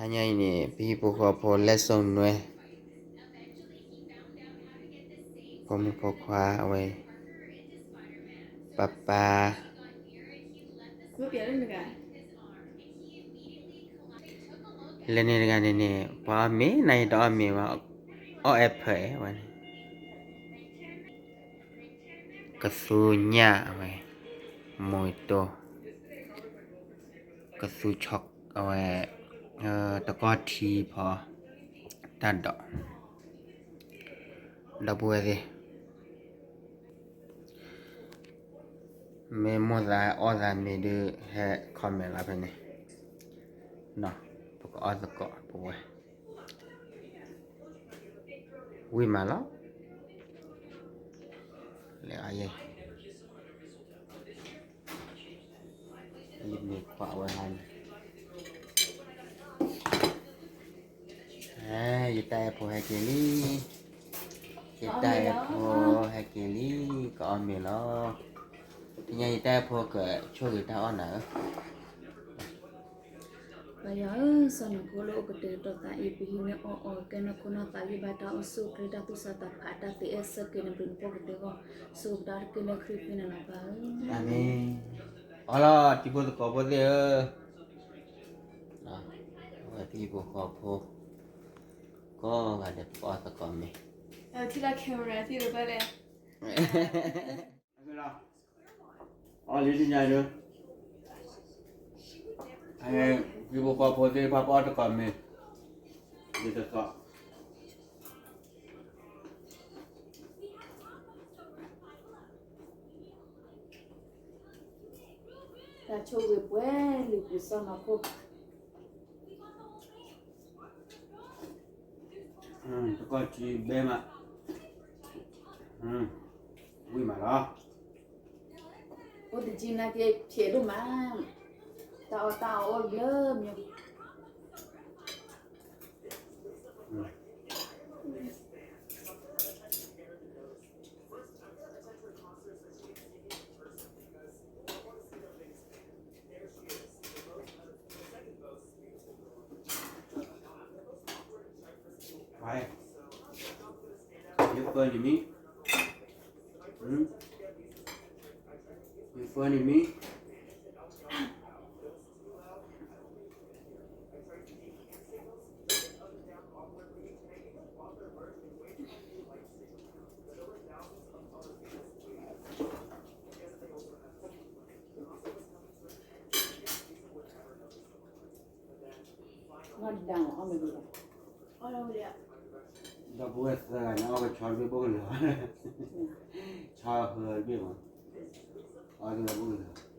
တနံၤအံၤန့ၣ် ပဟံၣ်ဖိဃီဖိ လက်စုံနွယ်, ဖိမုၣ်ဖိခွါအဝဲ, ပၢ်ပၢ်, လၢန့ၣ်တဂၤန့ၣ်န့ၣ် ပှၤအီၣ်မ့ၤ နၤယတအီၣ်မ့ၤဘၣ်, အီၣ်အဲၣ်ဖၢၣ်ဝဲန့ၣ်, ကသူညၣ်အဝဲ, မူးတိၢ်, ကသူဆီအဝဲ, တကီၢ်ထံဖီ, တၢ်ဒိး, ဒီပုၢ်ဝဲၢ်သ့ၣ်, မ့ၢ်မိၣ်သးအီၣ်သးမ့ၤဒုး ဟဲ comment လီၤဖဲန့ၣ်, ပကအီၣ်သကိးပဝဲ, ဝံၣ်မးလီၤ, လဲၤအါယဲ ယမ့ၢ်ကွၢ်ဝဲဟါန့ၣ်, ယတၢ်အဲၣ်ဖိဟဲက့ၤလံ, ယတၢ်အဲၣ်ဖိဟဲက့ၤလံ, ကအီၣ်မ့ၤလီၤ, တနံၤအံၤယတၢ်အဲၣ်ဖိကဆိၣ်ဂ့ၤတၢ်အီၣ်နၤဧၢ ပၢ်ယွၤဧၢ, စီၤနီၤခိၣ်လၢအိၣ်ကတဲာ်ကတီၤသးအံၤ ပဟံးန့ၢ်အီၣ်အီၤ ကဲနီၢ်ခိနီၢ်သးဂံၢ်ဘါ တၢ်အိၣ်ဆူၣ်အိၣ်ချ့ တၢ်သူၣ်စၢ်သးဖး တၢ်သ့အဲၣ်ဆၢက့ၤနဘျုးနဖှိၣ်ကသ့အဂီၢ်, ဆိၣ်ဂ့ၤပတၢ်အိၣ်တက့ၢ်လၢခရံာ်အမံၤန့ၣ်လီၤ ပၢ်ဧၢ. အၤမ့ၣ်. အီလီၤ တံၤဖိသကိးဖိသ့ၣ်ဧၢ, ဝဲပဟံၣ်ဖိဃီဖိ ကိးဂၤဒဲး ပကအီၣ်သကိးမ့ၤ, ထံၣ်လၢ camera ထံၣ်လၢဘၣ်လဲၣ်. အီလံတညါဒုး, ဟံၣ်ဖိဃီဖိသ့ၣ်တဖၣ် ပအီၣ်သကိးမ့ၤ, ဒ်သိး တၢ်ဆိၣ်ဂ့ၤပှဲၤလံာ်ပူၤစီၤနီၤခိၣ်, တကီၢ်ထံဘဲမး, ဝံၣ်မးလီၤ, အိၣ်တကံနၤက့ၤဖျဲးဒိၣ်မး, တၢ်အီၣ်တၢ်အီအိၣ်လၢမ့ၢ် You funny me? Hmm? You funny me? ဒီပုၢ်ဝဲၢ်သၢဂၤန့ၣ် အီၣ်ကဆီတဘ့ၣ်ဘိၣ်ကလၢာ်, ဆီဟၢတဘ့ၣ်မး, အီၣ်တဘ့ၣ်ဘိၣ်ကလၢာ်.